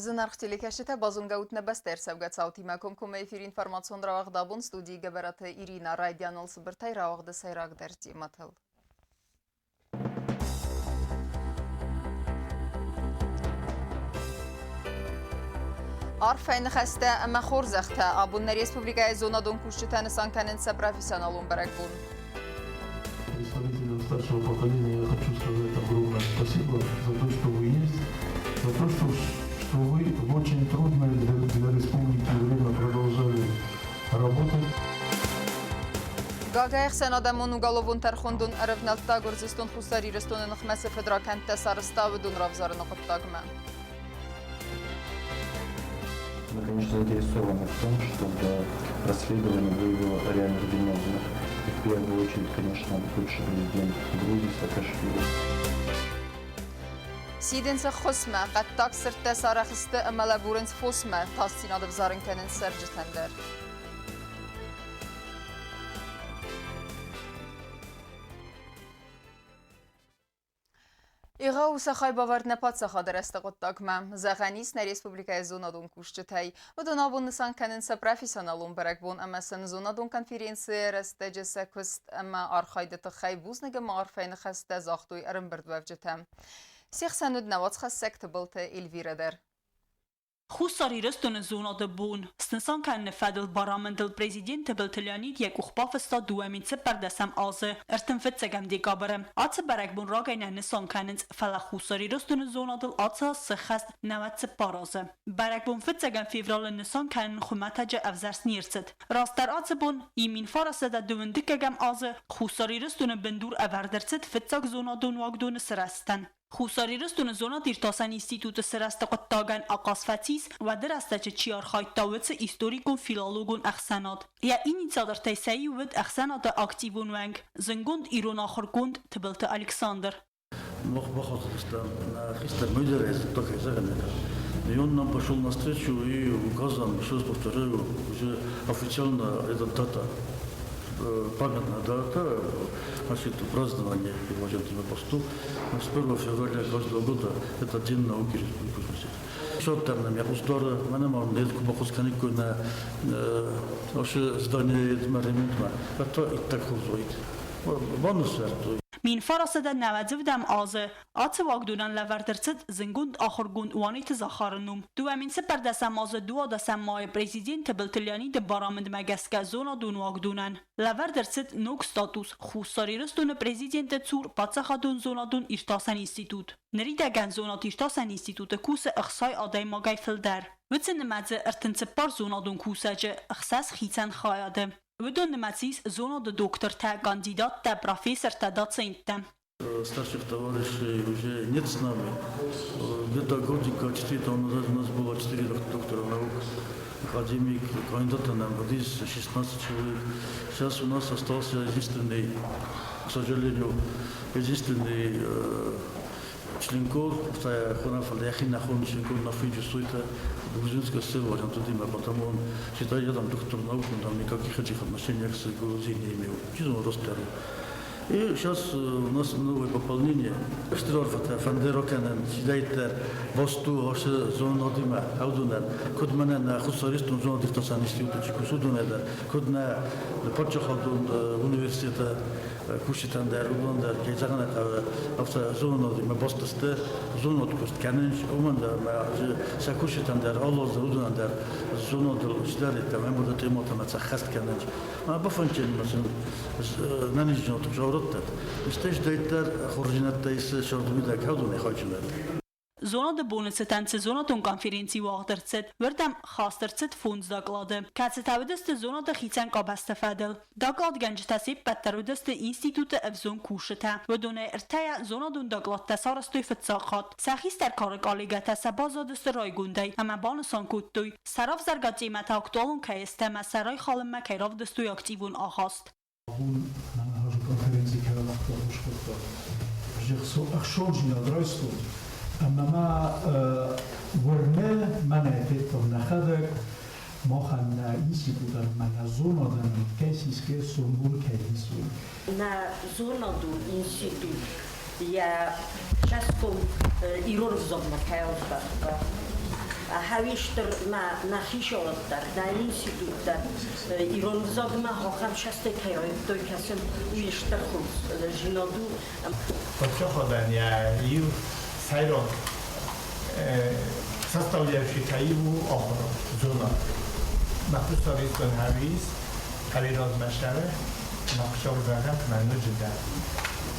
Зынаргъ телекӕсджытӕ, базонгӕ ут нӕ бӕстӕ ӕрцӕугӕ цаутимӕ. Комкоммӕ эфир информацион рауагъд абон студийы Гӕбӕраты Ирина. Райдианыл цыбыртӕй рауагъды сӕйрагдӕр темӕтыл. Арфӕйы ныхӕстӕ ӕмӕ хорзӕхтӕ абон нӕ республикӕйы зонадон кусджытӕ нысан кӕнынц сӕ профессионалон бӕрӕгбон. Представителям старшего поколения я хочу сказать огромное спасибо за то, что вы есть, за то, что вы в очень трудное для республики время продолжали работать. Гагӕйы ӕхсӕнадӕмон уголовон тӕрхондон ӕрӕвнӕлдта Гуырдзыстон Хуссар Ирыстоны ныхмӕ цы фыдракӕндтӕ сарӕзта, уыдон равзарыны хъуыддагмӕ. Мы, конечно, заинтересованы в том, чтобы расследование выявило реальных виновных. И в первую очередь, конечно, бывший президент Грузии Саакашвили. Сидынц ӕххуысмӕ, хъӕддаг сырдтӕ сарӕх сты ӕмӕ лӕбурынц фосмӕ, тасдзинад ӕвзарын кӕнынц цӕрджытӕн дӕр. Егъау сӕ хайбавӕрд нӕ паддзахады рӕзты хъуыддагмӕ. Зӕгъӕн ис, нӕ республикӕйы зонадон кусджытӕй. Уыдон абон нысан кӕнынц сӕ профессионалон бӕрӕгбон ӕмӕ сын зонадон конференцийы рӕстӕджы сӕ куыст ӕмӕ архайды тыххӕй бузныг ӕмӕ арфӕйы ныхӕстӕ загътой ӕрӕмбырдуӕвджытӕ. Се хсӕн уыд нӕ уацхӕссӕг Тыбылты Эльвирӕ дӕр. Хуссар Ирыстоны зонады бон снысан кӕныны фӕдыл барамындыл президент Тыбылты Леонид йӕ къух бафыста 2014 азы 35 декабры. Ацы бӕрӕгбон рагӕй нӕ нысан кӕнынц, фӕлӕ Хуссар Ирыстоны зонадыл ацы аз сыххӕст 94 азы. Бӕрӕгбон фыццӕгӕм февралы нысан кӕнын хуымӕтӕджы ӕвзӕрст не рцыд. Растдӕр ацы бон, 1912 азы Хуссар Ирыстоны бындур ӕвӕрд ӕрцыд фыццаг зонадон уагдоны сырӕзтӕн. Хуссар Ирыстоны зонад-иртасӕн институты сырӕзты хъуыддагӕн ахъаз фӕцис, уӕды рӕстӕджы чи архайдта, уыцы историкон-филологон ӕхсӕнад. Йӕ инициатортӕй сӕ иу уыд ӕхсӕнады активон уӕнг, зындгонд ирон ахуыргонд Тыбылты Александр. Мах бахатыдыстӕм нӕ хистӕр мыдӕрӕй дзырдта, кӕй зӕгъын ӕй И он нам пошел навстречу и указом, еще раз повторяю, уже официально эта дата, памятная дата, значит, празднование на посту. С 1 февраля каждого года это День науки Республики Шоттарнам яхустары, мене мам нед кубахусканикку на оши здание ремонтма. Это и так хозоит. Банусвертуй. 1990 азы ацы уагдонӕн лӕвӕрд ӕрцыд зындгонд ахуыргонд Уаниты Захары ном. 2014 азы 12 майы президент Тыбылты Леониды барамындмӕ гӕсгӕ зонадон уагдонӕн лӕвӕрд ӕрцыд ног статус Хуссар Ирыстоны президенты цур паддзахадон зонадон иртасӕн институт. Ныридӕгӕн зонад-иртасӕн институты кусы 60 адӕймагӕй фылдӕр. Уыцы нымӕцы 34 зонадон кусӕджы, ӕхсӕз хицӕн хайады. Уыдон нымӕцы ис зонады доктортӕ, кандидаттӕ, профессортӕ, доценттӕ. Старших товарищей уже нет с нами. Где-то годика 4 тому назад у нас было 4 доктора наук, академик, кандидата нам здесь 16 человек. Сейчас у нас остался единственный, к сожалению, единственный членкор, членкор на Фиджи грузинская ссылка, потому он считает, я там доктор наук, он там никаких этих отношений с Грузией не имел. Чисто он. И сейчас у нас новое пополнение. Штрафата, фандероканен, сидайте, восту, оше зонодима, аудунен, куд менен хуссаристун зонодиртасан института чикусудунеда, куд на падшахадун университета куситан дӕр, уыдон дӕр, кӕй зӕгъын ӕй хъӕуы, афтӕ зонадимӕ баст сты, зонад куыст кӕнынц, уымӕн дӕр ӕмӕ сӕ кусджытӕн дӕр, алы аз дӕр уыдонӕн дӕр зонадыл сдӕридтӕм ӕмбырды темӕтӕм ӕххӕст кӕнынц. Ӕмӕ бафӕнддзӕн сын нӕниздзинад куы раттӕд, стӕй сдӕйддӕр хорздзинӕдтӕ исы сӕрдмидӕг хӕдонӕй хайджынӕн. Зонады боны цытӕн цы зонадон конференци уагъд ӕрцыд, уырдӕм хаст ӕрцыд фондз доклады, кӕцытӕ уыдысты зонады хицӕн къабӕзты фӕдыл. Докладгӕнджытӕ се ппӕт дӕр уыдысты институты ӕвзонг кусджытӕ. Уыдонӕй ӕртӕйӕ зонадон докладтӕ сарӕзтой фыццаг хатт. Сӕ хистӕр кары коллегӕтӕ сӕ баззадысты райгондӕй ӕмӕ банысан кодтой, сӕ равзаргӕ темӕтӕ актуалон кӕй сты ӕмӕ сӕ райхалынмӕ кӕй равдыстой активон ахаст. Абон нӕ конференци кӕрон ӕххуыс кодта. Ӕхсондзинад райстон ӕмӕ ма уырны, мӕнӕ федтон нӕхӕдӕг, махӕн нӕ институтӕн ӕмӕ нӕ зонадӕн кӕй сисгӕ сомбон кӕй исуй. Нӕ зонадон институт йӕ цӕсгом ирон ӕвзагмӕ кӕй аздӕхта. Хӕвистыр нӕ нӕ хицауад дӕр, нӕ институт дӕр ирон ӕвзагмӕ ахӕм састӕй кӕй райдыдтой кӕсын, уый стыр хорздзинад у. Паддзахадӕн йӕ иу сӕйраг составляющий иу у ахуырад, зонад. Мӕ Хуссар хӕвис хӕринагмӕ сӕры махсӕвзӕгӕн мӕ ноджыдӕр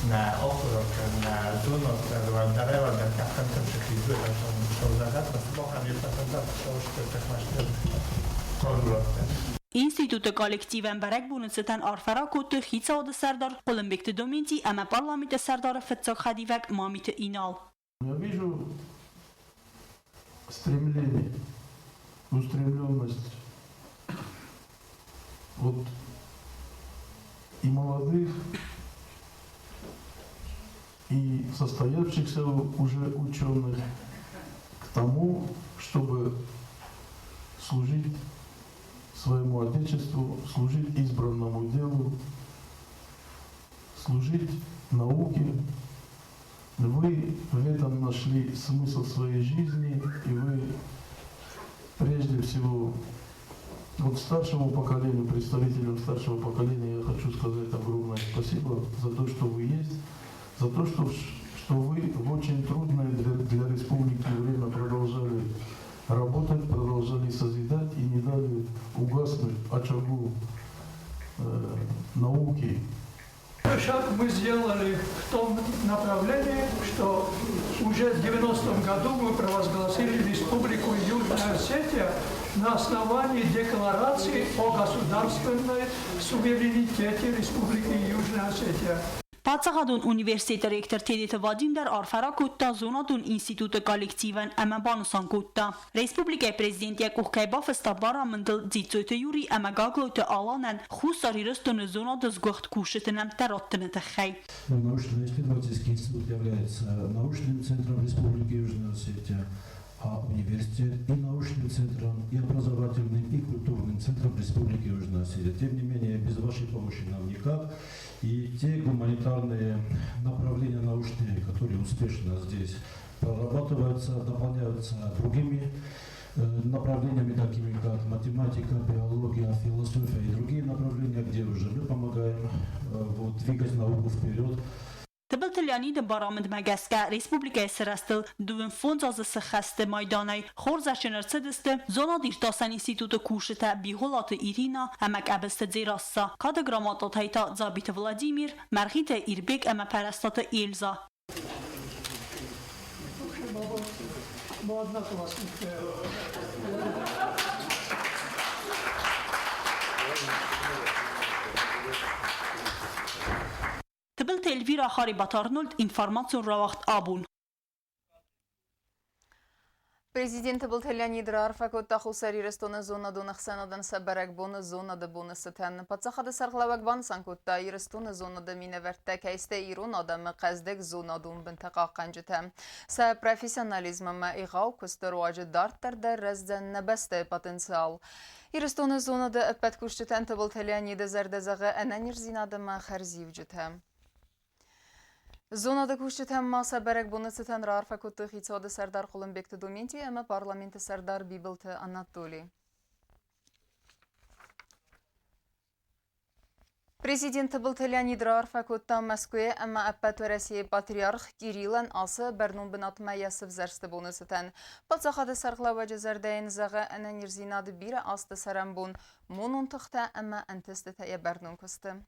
нӕ ахуырад нӕ зонад дӕр Институты коллективӕн бӕрӕгбоны цытӕн арфӕ ракодтой хицауады сӕрдар Хъуылымбегты Доменти ӕмӕ парламенты сӕрдары фыццаг хӕдивӕг Мамиты Инал. Я вижу стремление, устремленность вот и молодых, и состоявшихся уже ученых к тому, чтобы служить своему Отечеству, служить избранному делу, служить науке. Вы в этом нашли смысл своей жизни, и вы прежде всего вот старшему поколению, представителям старшего поколения я хочу сказать огромное спасибо за то, что вы есть, за то, что вы в очень трудное для республики время продолжали работать, продолжали созидать и не дали угаснуть очагу науки. Шаг мы сделали в том направлении, что уже в 90-м году мы провозгласили Республику Южная Осетия на основании декларации о государственной суверенитете Республики Южная Осетия. Паддзахадон университеты ректор Тедеты Вадим дӕр арфӕ ракодта зонадон институты коллективӕн ӕмӕ банысан кодта, республикӕйы президент йӕ къух кӕй бафыста барамындыл Дзиццойты Юрий ӕмӕ Гаглойты Аланӕн Хуссар Ирыстоны зонады сгуыхт кусджыты нӕмттӕ раттыны тыххӕй. Научно-исследовательский институт является научным центром Республики Южная Осетия, а университет и научным центром, и образовательным, и культурным центром Республики Южная Осетия. Тем не менее, без вашей помощи нам никак. И те гуманитарные направления научные, которые успешно здесь прорабатываются, дополняются другими направлениями, такими как математика, биология, философия и другие направления, где уже мы помогаем вот, двигать науку вперед. Тыбылты Леониды барамындмӕ гӕсгӕ республикӕйы сырӕзтыл 35 азы сыххӕсты майданӕй хорзӕхджын ӕрцыдысты зонад-иртасӕн институты кусджытӕ Бигъуылаты Ирина ӕмӕ Къӕбысты Дзерасса, кады грамотатӕй та Дзабиты Владимир, Мӕргъиты Ирбег ӕмӕ Пӕрӕстаты Эльза. Тыбылты Эльвира, Харибат Арнольд, информацион рауагъд Абон. Президент Тыбылты Леонид раарфӕ кодта Хуссар Ирыстоны зонадон ӕхсӕнадӕн сӕ бӕрӕгбоны зонады боны цытӕн. Паддзахады сӕргълӕууӕг банысан кодта, Ирыстоны зонады минӕвӕрттӕ кӕй сты ирон адӕмы хъӕздыг зонадон бынтӕ хъахъхъӕнджытӕ. Сӕ профессионализм ӕмӕ егъау куысты руаджы дарддӕр дӕр рӕздзӕн нӕ бӕстӕйы потенциал. Ирыстоны зонады ӕппӕт кусджытӕн Тыбылты Леониды зӕрдӕ зӕгъы ӕнӕниздзинад ӕмӕ хӕрзиуджытӕ. Зонады кусджытӕм ма сӕ бӕрӕгбоны цытӕн раарфӕ кодтой хицауады сӕрдар Хъуылымбегты Доменти ӕмӕ парламенты сӕрдар Бибылты Анатоли. Президент Тыбылты Леонид раарфӕ кодта Мӕскуыйы ӕмӕ ӕппӕт Уӕрӕсейы патриарх Кириллӕн ацы бӕрнон бынатмӕ йӕ сывзӕрсты боны цытӕн. Паддзахады сӕргълӕууӕджы зӕрдӕ йын зӕгъы ӕнӕниздзинады бирӕ азты цӕрӕнбон, монон тыхтӕ ӕмӕ ӕнтыстытӕ йӕ бӕрнон куысты.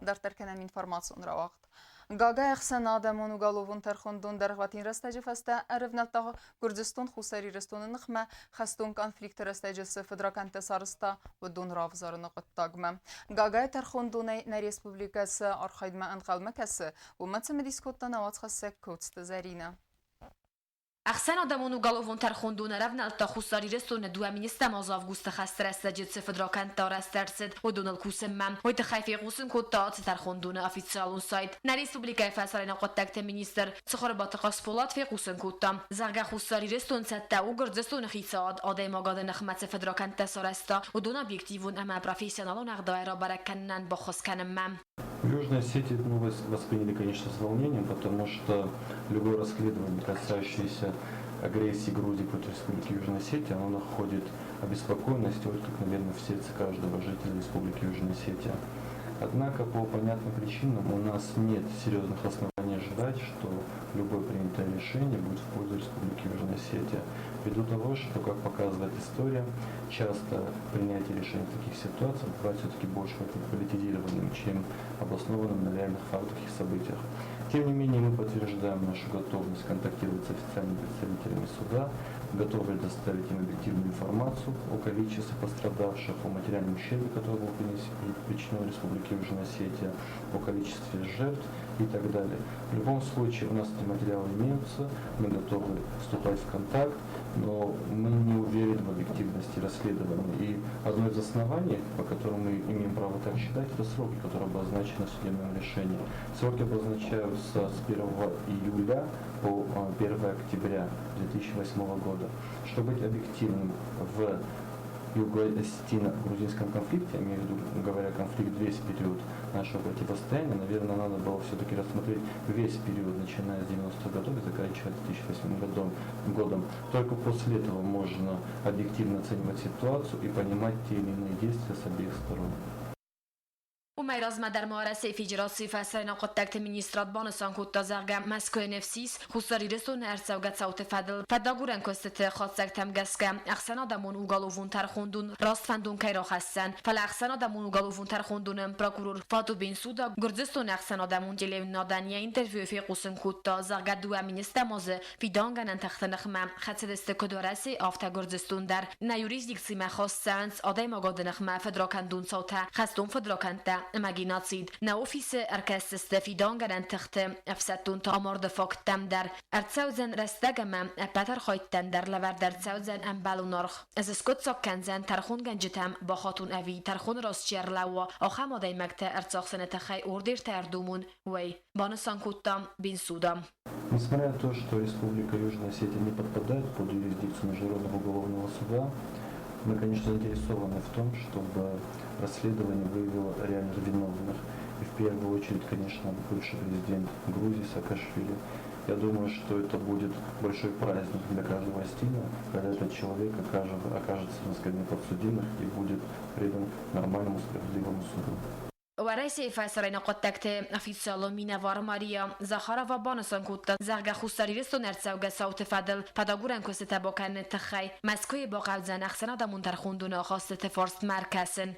Дарддӕр кӕнӕм информацион рауагъд. Гага ӕхсӕнадӕмон уголовон тӕрхондон дӕргъвӕтин рӕстӕджы фӕстӕ ӕрывнӕлдта Гуырдзыстон Хуссар Ирыстоны ныхмӕ хӕстон конфликты рӕстӕджы цы фыдракӕндтӕ сарӕзта, уыдон равзарыны хъуыддагмӕ. Гагайы тӕрхондонӕй нӕ республикӕ цы архайдмӕ ӕнхъӕлмӕ кӕсы, уымӕ цымыдис кодта нӕ уацхӕссӕг Коцты Зӕринӕ. Ӕхсӕнадӕмон уголовон тӕрхондон ӕрӕвнӕлдта Хуссар Ирыстоны 2007 азы августы хӕсты рӕстӕджы цы фыдракӕндтӕ арӕзт ӕрцыд, уыдоныл кусынмӕ. Уый тыххӕй фехъусын кодта ацы тӕрхондоны официалон сайт. Нӕ республикӕйы фӕсарӕйнаг хъуыддӕгты министр Цхуырбаты Хъасболат фехъусын кодта, зӕгъгӕ, Хуссар Ирыстон цӕттӕ у Гуырдзыстоны хицауад адӕймагады ныхмӕ цы фыдракӕндтӕ сарӕзта, уыдон объективон ӕмӕ профессионалон ӕгъдауӕй рабӕрӕг кӕнынӕн баххуыс кӕнынмӕ. В Южной Осетии эту новость восприняли, конечно, с волнением, потому что любое расследование, касающееся агрессии Грузии против Республики Южная Осетия, оно находит обеспокоенность отклик, наверное, в сердце каждого жителя Республики Южная Осетия. Однако по понятным причинам у нас нет серьезных оснований ожидать, что любое принятое решение будет в пользу Республики Южная Осетия. Ввиду того, что, как показывает история, часто принятие решений в таких ситуациях бывает все-таки больше политизированным, чем обоснованным на реальных фактах и событиях. Тем не менее, мы подтверждаем нашу готовность контактировать с официальными представителями суда, готовы предоставить им объективную информацию о количестве пострадавших, о материальном ущербе, который был причинен Республике Южная Осетия, о количестве жертв и так далее. В любом случае у нас эти материалы имеются, мы готовы вступать в контакт, но мы не уверены в объективности расследования. И одно из оснований, по которому мы имеем право так считать, это сроки, которые обозначены в судебном решении. Сроки обозначаются с 1 июля по 1 октября 2008 года. Чтобы быть объективным в юго-осетино-грузинском конфликте, я имею в виду, говоря, конфликт весь период нашего противостояния, наверное, надо было все-таки рассмотреть весь период, начиная с 90-х годов и заканчивая 2008 годом. Только после этого можно объективно оценивать ситуацию и понимать те или иные действия с обеих сторон. Уымӕй размӕ дӕр ма Уӕрӕсейы Федерацийы фӕсарӕйнаг хъуыддӕгты министрад банысан кодта, зӕгъгӕ, Мӕскуыйы ныфс ис, Хуссар Ирыстоны ӕрцӕугӕ цауты фӕдыл фӕдагурӕн куыстыты хатдзӕгтӕм гӕсгӕ Ӕхсӕнадӕмон уголовон тӕрхондон раст фӕндон кӕй рахӕсдзӕн. Фӕлӕ Ӕхсӕнадӕмон уголовон тӕрхондоны прокурор Фату Бенсуда Гуырдзыстоны ӕхсӕнадӕмон телеуынынадӕн йӕ интервьюйы фехъусын кодта, зӕгъгӕ, дыууӕ министрӕм азы фидауынгӕнӕн тыхты ныхмӕ хӕцыдысты куыд Уӕрӕсе, афтӕ Гуырдзыстон дӕр. Нӕ юрисдикцимӕ хаст цӕуынц адӕймагады ныхмӕ фыдракӕндон цаутӕ, хӕстон фыдракӕндтӕ ӕмӕ геноцид. Нӕ офисы ӕркӕсдзысты фидауынгӕнӕн тыхты ӕфсӕддонты амарды факттӕм дӕр. Ӕрцӕудзӕн рӕстӕг ӕмӕ ӕппӕт архайдтӕн дӕр лӕвӕрд ӕрцӕудзӕн ӕмбӕлон аргъ. Ez скъуыддзаг кӕндзӕн тӕрхонгӕнджытӕм бахатун ӕви тӕрхоны раз чи ӕрлӕууа, ахӕм адӕймӕгтӕ ӕрцахсыны тыххӕй ордертӕ ӕрдомун, уый, банысан кодта Бенсуда. Несмотря на то, что Республика Южная Осетия не подпадает под юрисдикцию Международного уголовного суда, мы, конечно, заинтересованы в том, чтобы расследование выявило реальных виновных. И в первую очередь, конечно, бывший президент Грузии Саакашвили. Я думаю, что это будет большой праздник для каждого осетина, когда этот человек окажется на скамье подсудимых и будет предан нормальному справедливому суду. Уӕрӕсейы фӕсарӕйнаг хъуыддӕгты официалон минӕвар Мария Захарова банысан кодта, зӕгъгӕ, Хуссар Ирыстоны ӕрцӕугӕ цауты фӕдыл фӕдагурӕн куыстытӕ бакӕныны тыххӕй Мӕскуыйы бахъӕудзӕн ӕхсӕнадӕмон тӕрхондоны ахастыты фарстмӕ ӕркӕсын.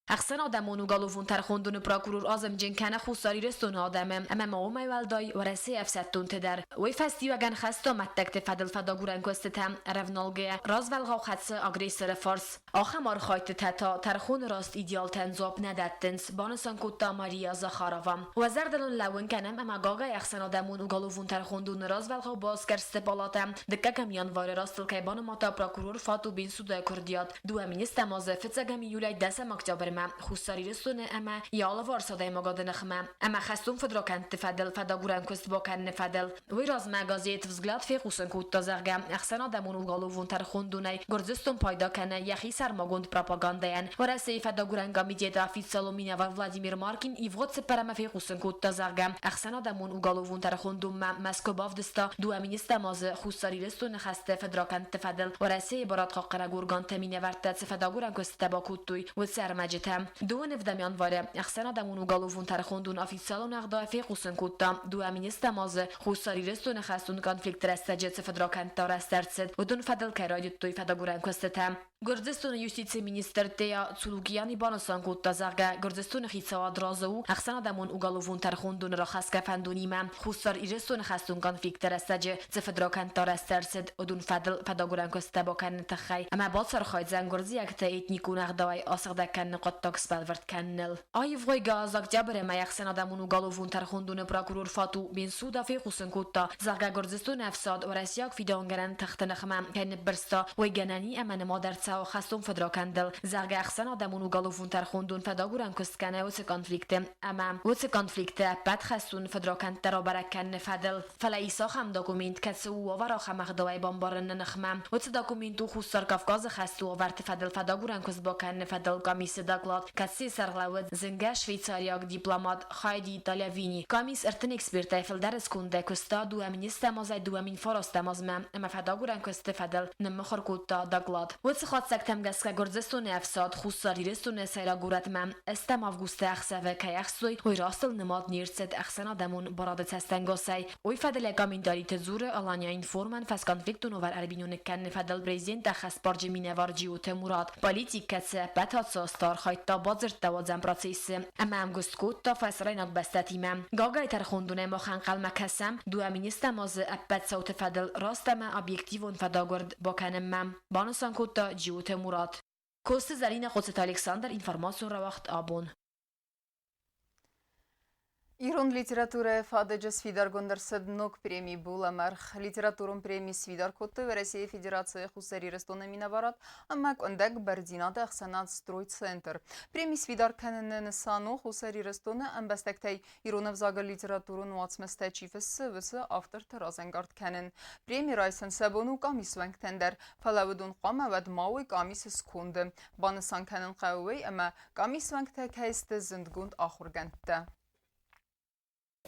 Ӕхсӕнадӕмон уголовон тӕрхондоны прокурор азымджын кӕны Хуссар Ирыстоны адӕмы ӕмӕ ма уымӕй уӕлдай Уӕрӕсейы ӕфсӕддонты дӕр. Уый фӕстиуӕгӕн хӕсты амӕттӕгты фӕдыл фӕдагурӕн куыстытӕ ӕрӕвналгӕйӕ развӕлгъау хӕцы агрессоры фарс. Ахӕм архайдтытӕ та тӕрхоны раст идеалтӕн дзуапп нӕ дӕттынц, банысан кодта Мария Захарова. Уӕ зӕрдыл ын лӕууын кӕнӕм ӕмӕ Гагайы ӕхсӕнадӕмон уголовон тӕрхондоны развӕлгъау басгӕрсты палатӕ дыккӕгӕм январы растыл кӕй банымадта прокурор Фату Бенсудайы куырдиат. Дыууӕ министӕм азы фыццӕгӕм июлӕй дӕсӕм октябрьмӕ Хуссар Ирыстоны ӕмӕ йӕ алыварс адӕймагады ныхмӕ ӕмӕ хӕстон фыдракӕндты фӕдыл фӕдагурӕн куыст бакӕныны фӕдыл. Уый размӕ газет «Взгляд» фехъусын кодта, зӕгъгӕ, ӕхсӕнадӕмон уголовон тӕрхондонӕй Гуырдзыстон пайда кӕны йӕхи сӕрмагонд пропагандӕйӕн. Уӕрӕсейы фӕдагурӕн комитеты официалон минӕвар Владимир Маркин ивгъуыд цыппӕрӕмы фехъусын кодта, зӕгъгӕ, ӕхсӕнадӕмон уголовон тӕрхондонмӕ Мӕскуы бавдыста дыууӕ министӕм азы Хуссар Ирыстоны хӕсты фыдракӕндты фӕдыл Уӕрӕсейы барадхъахъхъӕнӕг органты минӕвӕрттӕ цы фӕдагурӕн куыстытӕ бакодтой, уыцы ӕрмӕджытӕ. Дыууын ӕвдӕм январы ӕхсӕнадӕмон уголовон тӕрхондон официалон ӕгъдауӕй фехъусын кодта, дыууӕ министӕм азы Хуссар Ирыстоны хӕстон конфликты рӕстӕджы цы фыдракӕндтӕ арӕзт ӕрцыд, уыдон фӕдыл кӕй райдыдтой фӕдагурӕн куыстытӕ. Гуырдзыстоны юстицийы министр Тея Цулукиани банысан кодта, зӕгъгӕ, Гуырдзыстоны хицауад разы у ӕхсӕнадӕмон уголовон тӕрхондоны рахӕсгӕ фӕндонимӕ Хуссар Ирыстоны хӕстон конфликты рӕстӕджы цы фыдракӕндтӕ арӕзт ӕрцыд, уыдон фӕдыл фӕдагурӕн куыстытӕ бакӕныны тыххӕй ӕмӕ бацархайдзӕн гуырдзиӕгты этникон ӕгъдауӕй асыгъдӕг кӕныны хъуыддаг сбӕлвырд кӕныныл. Аивгъуыйгӕ аз октябры мӕй ӕхсӕнадӕмон уголовон тӕрхондоны прокурор Фату Бенсуда фехъусын кодта, зӕгъгӕ, Гуырдзыстоны ӕфсад уӕрӕсейаг фидауынгӕнӕн тыхты ныхмӕ кӕй ныббырста, уый гӕнӕн и ӕмӕ нымад ӕрцӕуы хӕстон фыдракӕндыл, зӕгъгӕ, ӕхсӕнадӕмон уголовон тӕрхондон фӕдагурӕн куыст кӕны уыцы конфликты ӕмӕ уыцы конфликты ӕппӕт хӕстон фыдракӕндтӕ рабӕрӕг кӕныны фӕдыл. Фӕлӕ ис ахӕм документ, кӕцы у уавӕр ахӕм ӕгъдауӕй бамбарыны ныхмӕ. Уыцы документ у Хуссар Кавказы хӕсты уавӕрты фӕдыл фӕдагурӕн куыст бакӕныны фӕдыл комиссы документ. Доклад, кӕцыйы сӕргълӕууӕг зынгӕ швейцариаг дипломат Хайди Талявини. Къамис 30 экспертӕй фылдӕр скондӕй куыста 2007 азӕй 2009 азмӕ ӕмӕ фӕдагурӕн куысты фӕдыл ныммыхуыр кодта доклад. Уыцы хатдзӕгтӕм гӕсгӕ Гуырдзыстоны ӕфсад Хуссар Ирыстоны сӕйраг горӕтмӕ 8 августы ӕхсӕвы кӕй ӕхстой, уый растыл нымад не рцыд ӕхсӕнадӕмон барады цӕстӕнгасӕй. Уый фӕдыл комментариты дзуры Алания Информӕн фӕсконфликтон уавӕр ӕрбиноныг кӕныны фӕдыл президент ӕххӕстбарджын минӕвар Джиоты Мурат. Политик, кӕцы ӕппӕт ацы азты архайдта бадзырдтӕ уадзӕн процессы ӕмӕ ӕмгуыст кодта фӕсарӕйнаг бӕстӕтимӕ. Гагайы тӕрхондонӕй мах ӕнхъӕлмӕ кӕсӕм, 2 000 азы ӕппӕт цауты фӕдыл раст ӕмӕ объективон фӕдагуырд бакӕнынмӕ, банысан кодта Джиоты Мурат. Коцты Зӕринӕ, Хъоцыты Александр, информацион рауагъд «Абон». Ирон литературӕйы фадыджы сфидаргонд ӕрцыд ног преми «Булӕмӕргъ». Литературон преми сфидар кодтой Уӕрӕсейы Федерацийы Хуссар Ирыстоны минӕварад ӕмӕ къуындӕг бӕрдзинады ӕхсӕнад «Стройцентр». Преми сфидар кӕныны нысан у Хуссар Ирыстоны ӕмбӕстӕгтӕй ирон ӕвзагыл литературон уацмыстӕ чи фыссы, уыцы авторты разӕнгард кӕнын. Преми райсын сӕ бон у къамисуӕнгтӕн дӕр, фӕлӕ уыдон хъуамӕ уӕд ма уой къамисы сконды. Банысан кӕнын хъӕуы уый, ӕмӕ къамисуӕнгтӕ кӕй сты зындгонд ахуыргӕндтӕ.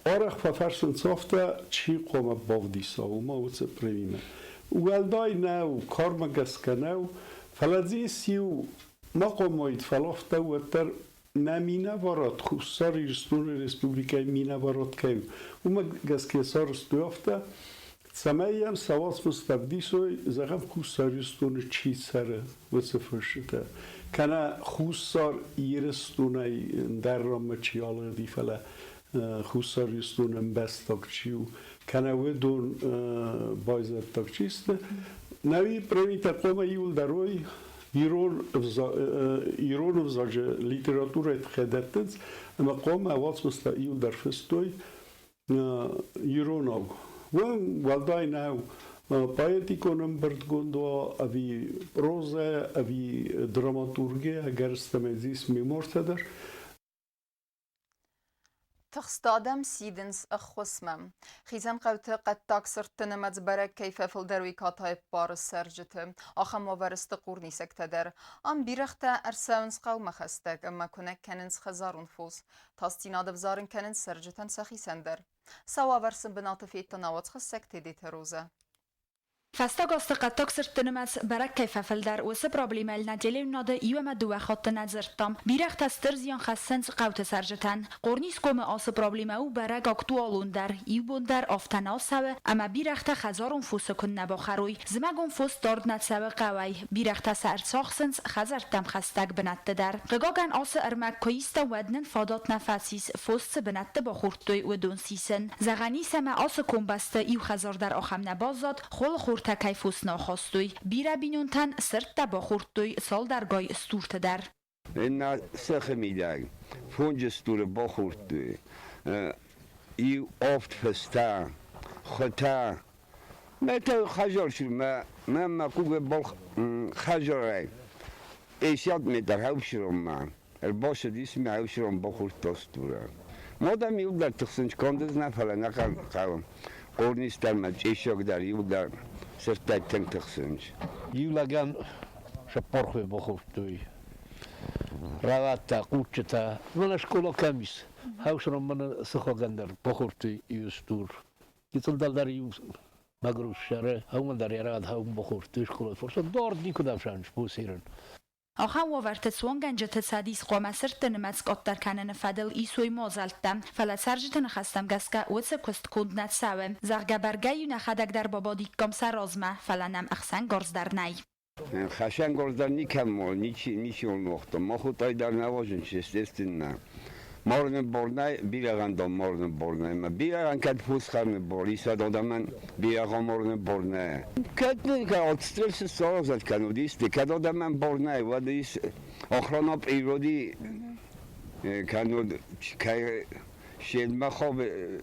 Арӕх фӕфӕрсынц афтӕ, чи хъуамӕ бавдиса, уымӕ уыцы премимӕ. Уӕлдай нӕу, кармӕ гӕсгӕ нӕу, фӕлӕ дзы ис иу ма хъуамӕ уаид, фӕлӕ афтӕ уӕддӕр нӕ минӕварад, Хуссар Ирыстоны Республикӕйы минӕварад кӕй у, уымӕ гӕсгӕ сарӕзтой афтӕ, цӕмӕй йӕм сӕ уацмыстӕ ӕвдисой, зӕгъӕм, Хуссар Ирыстоны чи цӕры, уыцы фысджытӕ, кӕнӕ Хуссар Ирыстонӕй ӕндӕр ранмӕ чи алыгъди, фӕлӕ Хуссар Ирыстоны ӕмбӕстаг чи у, кӕнӕ уыдон байзӕддаг чи сты. Нӕуи премитӕ хъуамӕ иуылдӕр уой ирон ӕвзаджы литературӕйы тыххӕй дӕттынц, ӕмӕ хъуамӕ уацмыстӕ иуылдӕр фыстой иронау. Уым уӕлдай нӕу поэтикон ӕмбырдгонд уа ӕви прозӕ, ӕви драматургия, ӕгӕрыстӕмӕй дзы ис мемуартӕ дӕр. Тыхст адӕм сидынц ӕххуысмӕ. Хицӕн хъӕуты хъӕддаг сырдты нымӕц бӕрӕг кӕй фӕфылдӕр, уый катай ӕппары цӕрджыты. Ахӕм уавӕры сты хъурнисӕгтӕ дӕр. Ам бирӕгътӕ ӕрцӕуынц хъӕумӕ хӕстӕг ӕмӕ куынӕг кӕнынц хӕдзарон фос. Тасдзинад ӕвзарын кӕнынц цӕрджытӕн сӕхицӕн дӕр. Сӕ уавӕр сын бынаты федта науӕдзхӕссӕг Тедеты Розӕ. Фӕстаг азты хъӕддаг сырдты нымӕц бӕрӕг кӕй фӕфылдӕр, уыцы проблемӕйыл нӕ телеуынынады иу ӕмӕ дыууӕ хатты нӕ дзырдтам. Бирӕгътӕ стыр зиан хӕссынц хъӕуты цӕрджытӕн. Хъорнисгомы ацы проблемӕ у бӕрӕг актуалондӕр. Иу бон дӕр афтӕ нал цӕуы, ӕмӕ бирӕгътӕ хӕдзарон фосы куыннӕ бахӕрой. Зымӕгон фос дард нӕ цӕуы хъӕуӕй. Бирӕгътӕ сӕ ӕрцахсынц хӕдзӕрттӕм хӕстӕг бынӕтты дӕр. Хъыгагӕн, ацы ӕрмӕг куы иста, уӕд нын фадат нӕ фӕцис, фос цы бынӕтты бахордтой, уыдон сисын. Зӕгъӕн ис, ӕмӕ ацы комбӕсты иу хӕдзар дӕр ахӕм нӕ баззад, холыхортӕ кӕй фос нӕ ахастой. Бирӕ бинонтӕн сырдтӕ бахордтой цалдӕргай стурты дӕр. Иннӕ цехы мидӕг фонджы стуры бахордтой иу авд фӕстӕ, хуытӕ. Мӕ та хӕдзар мӕ мӕ хъугы хӕдзарӕй 50 метр ӕфсыронмӕ ӕрбацыдис мӕ ӕфсырон бахордта стуры. Мадам иуылдӕр тыхсынц канд нӕ, фӕлӕ нӕ хъӕуы. Хъорнис дӕр ма чъисог дӕр иуылдӕр сырдтӕй тынг тыхсынц. Иу лӕгӕн сӕппорхуй бахордтой. Рауадта хъуччытӕ. Мӕнӕ скъола кӕм ис, хӕусрон мӕнӕ сыхагӕн дӕр бахордтой иу стур. Гыццыл дӕр иу мӕгуыр ссары, хӕумӕн дӕр йӕ рад хӕум бахордтой скъолайы форсат. Дард никуыдӕм сӕныс босерын. Ахӕм уавӕрты цуангӕнджыты цӕдис хъуамӕ сырдты нымӕц къаддӕр кӕныны фӕдыл исой мадзӕлттӕ, фӕлӕ цӕрджыты ныхӕстӕм гӕсгӕ уыцы куыст конд нӕ цӕуы. Зӕгъгӕ, бӕргӕ-иу нӕхӕдӕг дӕр бабадиккам сӕ размӕ, фӕлӕ нӕм ӕхсӕнгарз дӕр нӕй. Хӕсӕнгарз дӕр никӕм ничи ничи уагъта. Махутӕй дӕр нӕ уадзынц, естественно. Марыны бар нӕй, бирӕгъӕн дам марыны бар нӕй. Ӕмӕ бирӕгъӕн кӕд фос хӕрыны бар ис, уӕд адӕмӕн бирӕгъ амарыны бар нӕй. Кӕд отстрел саразӕд кӕнуд исты, кӕд адӕмӕн бар нӕй, уӕд ис охрана природы кӕнуд кӕй седмӕ хъавы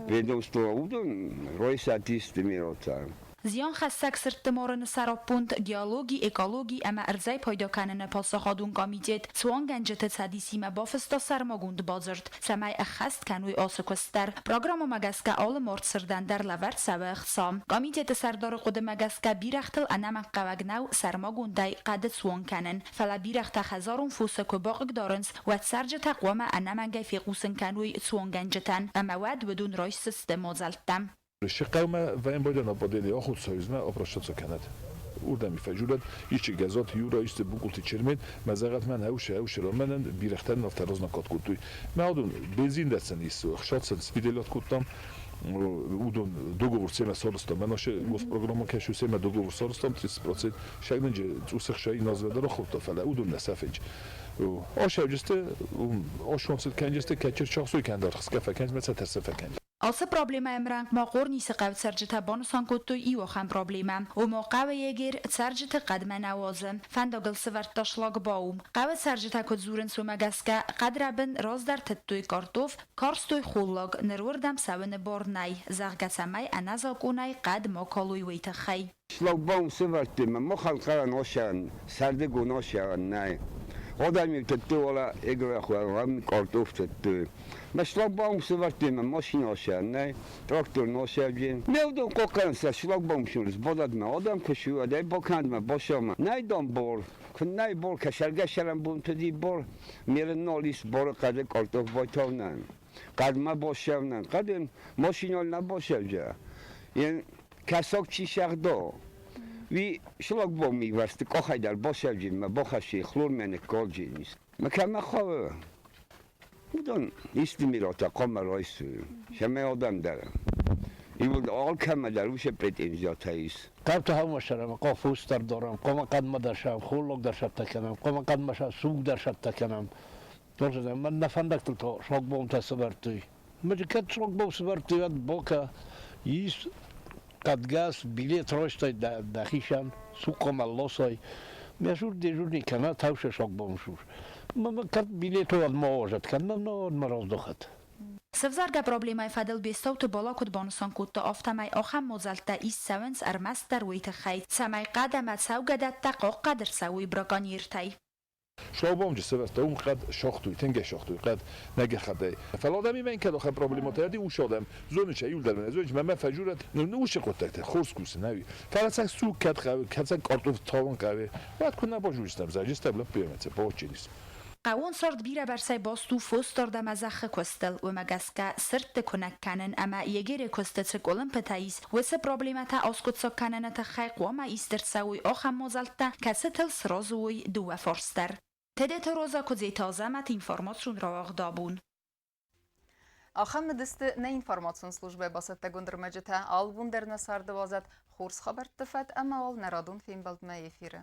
ведомство, уыдон ройсат исты меротӕ. Зианхӕссӕг сырдты марыны сӕраппонд Геологи, экологи ӕмӕ ӕрдзӕй пайда кӕныны паддзахадон комитет Цуангӕнджыты цӕдисимӕ бафыста сӕрмагонд бадзырд, цӕмӕй ӕххӕст кӕной ацы куыст дӕр. Программӕмӕ гӕсгӕ алы мард сырдӕн дӕр лӕвӕрд цӕуы ӕхца. Комитеты сӕрдары хъуыдымӕ гӕсгӕ бирӕгътыл ӕнӕмӕнгхъӕуӕг нӕу сӕрмагондӕй хъӕды цуан кӕнын, фӕлӕ бирӕгътӕ хӕдзарон фосы куы бахъыгдарынц, уӕд цӕрджытӕ хъуамӕ ӕнӕмӕнгӕй фехъусын кӕной цуангӕнджытӕн, ӕмӕ уӕд уыдон райсдзысты мадзӕлттӕ. Хъӕумӕ военбойдӕн аппадели ахуырцӕуизмӕ обращаться кӕнӕд. Урдӕми фӕжурӕд, исчи Гӕззати Юра, исчи Букъулти Чермен, мӕ зӕгъӕд мӕн ӕусе, ӕусе мӕнӕн бирӕгътӕн афтӕ разнакат кодтой. Мӕ адон бензин дӕтдзӕн ис, ӕхсадсӕн свиделят кодтам, уыдон договор семӕ сарӕзтам. Мӕн аше госпрограмма кӕсу семӕ договор сарӕзтам 30%. Сӕгнынджы цъус ӕхсӕй назвӕ дӕр ахордта, фӕлӕ уыдон нӕ сӕфынч. Ашӕвджысты, ашонцыд кӕнджысты, кӕчыр чахсой кӕндӕр хсгӕ фӕкӕнч, мӕ цӕтӕрсӕ фӕкӕнч. Ацы проблемӕйы ӕмрӕнхъ ма Хъорнисы хъӕуы цӕрджытӕ банысан кодтой иу ахӕм проблемӕ, ома хъӕуы егерь цӕрджыты хъӕдмӕ нӕ уадзы. Фӕндагыл сывӕрдта шлагбаум. Хъӕуы цӕрджытӕ куыд дзурынц, уымӕ гӕсгӕ хъӕдрӕбын раздӕр тыдтой картоф, карстой холлаг, ныр уырдӕм цӕуыны бар нӕй, зӕгъгӕ, цӕмӕй ӕнӕзакъонӕй хъӕд ма калой, уый тыххӕй. Шлагбаум сывӕрдтой мӕ махӕн осӕн, сӕрдыгон осӕн нӕй. Адӕм-иу тыдтой уӕлӕ егрӕхуӕн картоф тыдтой. Мӕ шлагбаум сывӕрдтой мӕ машинӕ осӕн нӕй, трактор носӕджын. Ме уыдон хъахъхъӕнынц сӕ шлагбаум сбадӕд мӕ адӕм куы суӕд ӕй бакӕнӕд мӕ басӕмӕ. Нӕй дам бор, куы нӕй бор, кӕсӕргӕсӕрӕн бонты ди бор, ме нал ис боры хъӕды картоф байтавнӕн. Хъӕдмӕ басӕвнӕн, хъӕдын машинӕ нӕ басӕвджа. Кӕсаг чи сӕгъда, уый шлагбаумы ивӕзты къахӕй дӕр басӕвджынмӕ бахӕссы хлормӕ ныккалджын. Мӕ кӕмӕ хъӕуы, уыдон исты миратӕ хъуамӕ райсой, цӕмӕй адӕм дӕр. Иууыл алкӕмӕ дӕр уыцы претензиятӕ ис. Хъӕуты хъӕумӕ сӕрӕм, хъӕу фос дӕр дарӕм, хъуамӕ хъӕдмӕ дӕр сӕм, холлаг дӕр цӕттӕ кӕнӕм, хъуамӕ хъӕдмӕ сӕ суг дӕр цӕттӕ кӕнӕм. Мӕн нӕ фӕндӕгтыл та шлагбаумтӕ сӕвӕрдтой. Мӕ кӕд шлагбаум сӕвӕрдтой, уӕд бока ис хъӕдгӕс билет райстай дӕхицӕн, цухъхъамӕ ласай. Мӕ сур дежурный кӕнӕ таусе шлагбаум сур. Мӕ кӕд билет уӕд ма уазӕд, кӕд мӕ ма раздӕхӕд. Сӕвзӕргӕ проблемӕйы фӕдыл Бестауты Бала куыд банысан кодта, афтӕмӕй ахӕм мадзӕлттӕ ист цӕуынц ӕрмӕстдӕр уый тыххӕй, цӕмӕй хъӕд ӕмӕ цӕугӕдӕттӕ хъахъхъӕд ӕрцӕуой браконьертӕй. Шлагбаумджы сӕвӕрдта, уым хъӕд сагътой, тынгӕй сагътой хъӕд нӕгӕхӕдӕй. Фӕлӕ адӕмимӕ кӕд ахӕм проблемӕтӕ ӕди ус адӕм, зонын сӕ иу дӕр мӕ зонын, мӕ мӕ фӕжурӕт, ну уыцы хъуыддӕгтӕ хорз кусын ӕви. Фӕлӕ сӕ суг кӕд хъӕуы, кӕд сӕ картоф тауын хъӕуы, уӕд куы нӕ базурыстӕм, зӕджыстӕм лӕппуйӕ сӕ баучилис. Хъӕууон цард бирӕбӕрцӕй баст у фосдард ӕмӕ зӕххы куыстыл. Уымӕ гӕсгӕ сырдты куынӕг кӕнын ӕмӕ егеры куысты цы къуылымпытӕ ис, уыцы проблемӕтӕ аскъуыддзаг кӕныны тыххӕй хъуамӕ ист ӕрцӕуой ахӕм мадзӕлттӕ, кӕцытыл сразы уой дыууӕ фарс дӕр. Тедеты Роза Куыдзеты Азӕмӕт информацион рауагъд абон. Ахӕм уыдысты нӕ информацион службӕйы бацӕттӕгонд ӕрмӕджытӕ. Алыбон дӕр нӕ царды уадзӕд хорз хабӕртты фӕд ӕмӕ уал нӕ радон фембӕлдмӕ эфиры.